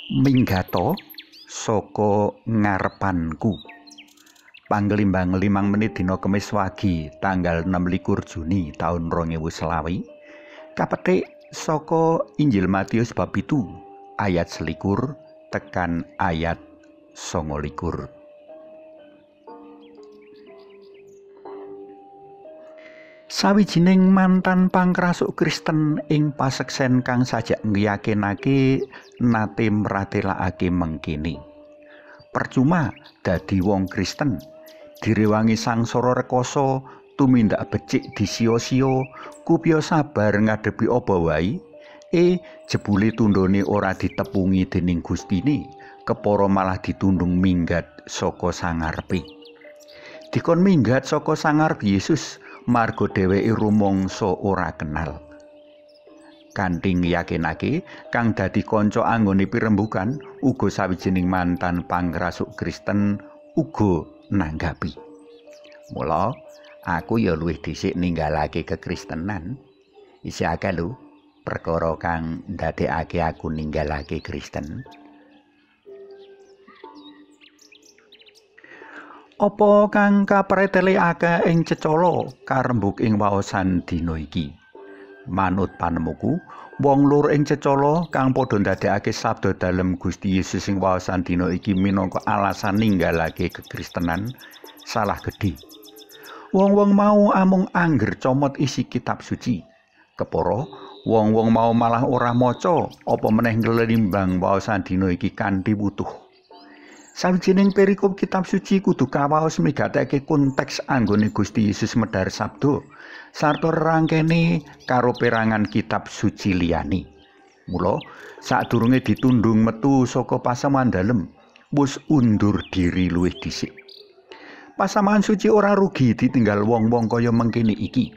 Minggato saka ngarepanku. Panglimbang 5 menit dina Kemis wagi tanggal 26 Juni taun 2020 kapetik saka Injil Matius bab 7 ayat 21 tekan ayat 29. Sawijining mantan pangkrasuk Kristen ing paseksen kang sajak ngiyakinake nate mratelakake mengkene. Percuma dadi wong Kristen, direwangi sangsara rekoso, tumindak becik disiya-siya, kupya sabar ngadepi apa wae, jebule tundhone ora ditepungi dening Gustine, kepara malah ditundung minggat saka sangarepe. Dikon minggat saka sangarep Yesus, marga dheweke rumangsa ora kenal. Kanthi ngiyakinake kang dadi kanca anggone pirembukan uga sawijining mantan pangrasuk Kristen uga nanggapi. Mula aku ya luwih dhisik ninggalake kekristenan. Isih akeh lho perkara kang ndadekake aku ninggalake Kristen. Apa kang kapretelekake ing cecala karembug ing waosan dina iki? Manut panemuku, wong loro ing cecala kang padha ndadekake sabda dalem Gusti Yesus ing waosan dina iki minangka alasan ninggalake kekristenan salah gedhe. Wong-wong mau amung angger comot isi kitab suci. Kepara, wong-wong mau malah ora maca apa meneh nglelimbang waosan dina iki kanthi wutuh. Sawijining perikop kitab suci kudu kawaos migateke konteks anggone Gusti Yesus medhar sabda sarta rangkene karo perangan kitab suci liyane. Mula sadurunge ditundung metu saka pasamuan dalem, wis undur diri luwih dhisik. Pasamuan suci ora rugi ditinggal wong-wong kaya mengkene iki.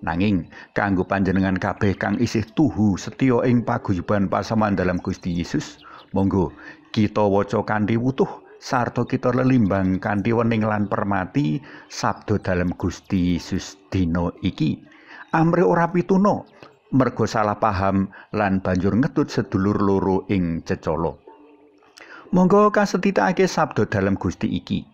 Nanging kanggo panjenengan kabeh kang isih tuhu setya ing paguyuban pasamuan dalem Gusti Yesus, monggo kita waca kanthi wutuh sarta kita lelimbang kanthi wening lan permati sabda dalem Gusti Yesus dina iki. Amrih ora pituna merga salah paham lan banjur ngetut sedulur loro ing cecala. Monggo kasetitakake sabda dalem Gusti iki.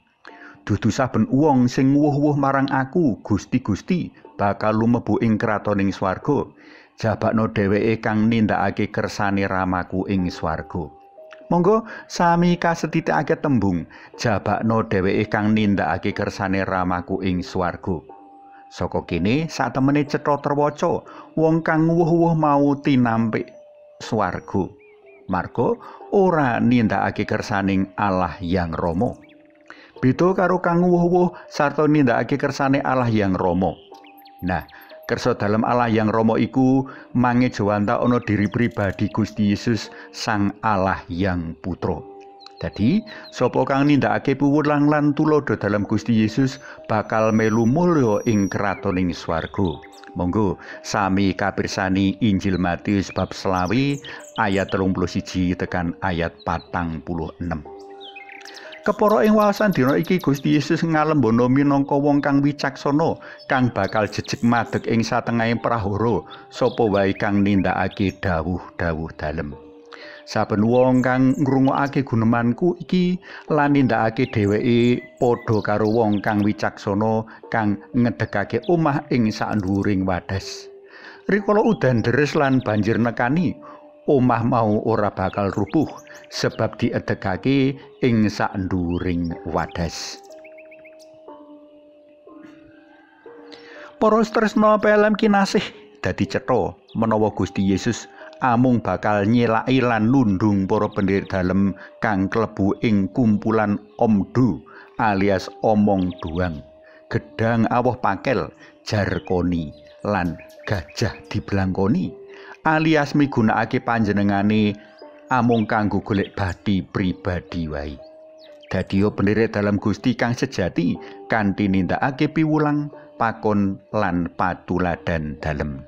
Dudu saben wong sing wuh-wuh marang aku, Gusti Gusti, bakal lumebu ing kratoning swarga. Jabakno dheweke kang nindakake kersane Ramaku ing swarga. Monggo sami kasetitakake tembung jabakno dheweke kang nindakake kersane Ramaku ing swarga. Saka kene satemene cetha terwaca wong kang wuh-wuh mau tinampik swarga. Marga ora nindakake kersaning Allah Yang Rama. Beda karo kang wuh-wuh sarta nindakake kersane Allah Yang Rama. Nah, kersa dalem Allah Yang Rama iku mangejawanta ana diri pribadi Gusti Yesus Sang Allah Yang Putra. Dadi, sapa kang nindakake piwulang lan tuladha dalem Gusti Yesus bakal melu mulya ing kratoning swarga. Monggo sami kapirsani Injil Matius bab 20 ayat 31 tekan ayat 46. Kepara ing waosan dina iki Gusti Yesus ngalembono minangka wong kang wicaksana kang bakal jejeg madeg ing satengahing prahara sapa wae kang nindakake dawuh-dawuh dalem. Saben wong kang ngrungokake gunemanku iki lan nindakake dheweke padha karo wong kang wicaksana kang ngedegake omah ing sakndhuwuring wadas. Rikala udan deres lan banjir nekani, omah mau ora bakal rubuh sebab diedegake ing sakndhuwuring wadas. Para tresna PLM kinasih dadi cetha menawa Gusti Yesus amung bakal nyelaki lan nundung para pendherek dalem kang klebu ing kumpulan omdu alias omong duang, gedang awoh pakel, jarkoni lan gajah diblangkoni alias migunakake panjenengane amung kanggo golek bathi pribadi wae. Dadiya pendherek dalem Gusti kang sejati kanthi nindakake piwulang, pakon lan patuladan dalem.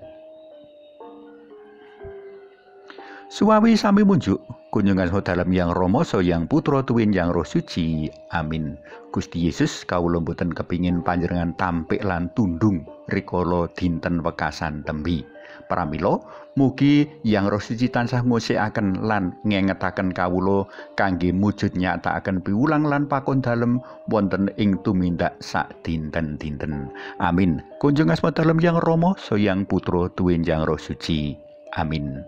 Suwawi sami munjuk kunjungan dalem Yang Rama saha Yang Putra tuwin Yang Roh Suci. Amin. Gusti Yesus kawula mboten kepingin panjenengan tampik lan tundung rikala dinten wekasan tembi. Pramila mugi Yang Roh Suci tansah ngusikaken lan ngengetaken kawula kangge mujud nyatakaken piwulang lan pakon dalem wonten ing tumindak sadinten-dinten. Amin. Kunjung asma dalem Yang Rama, Sang Putra, tuwin Yang Roh Suci. Amin.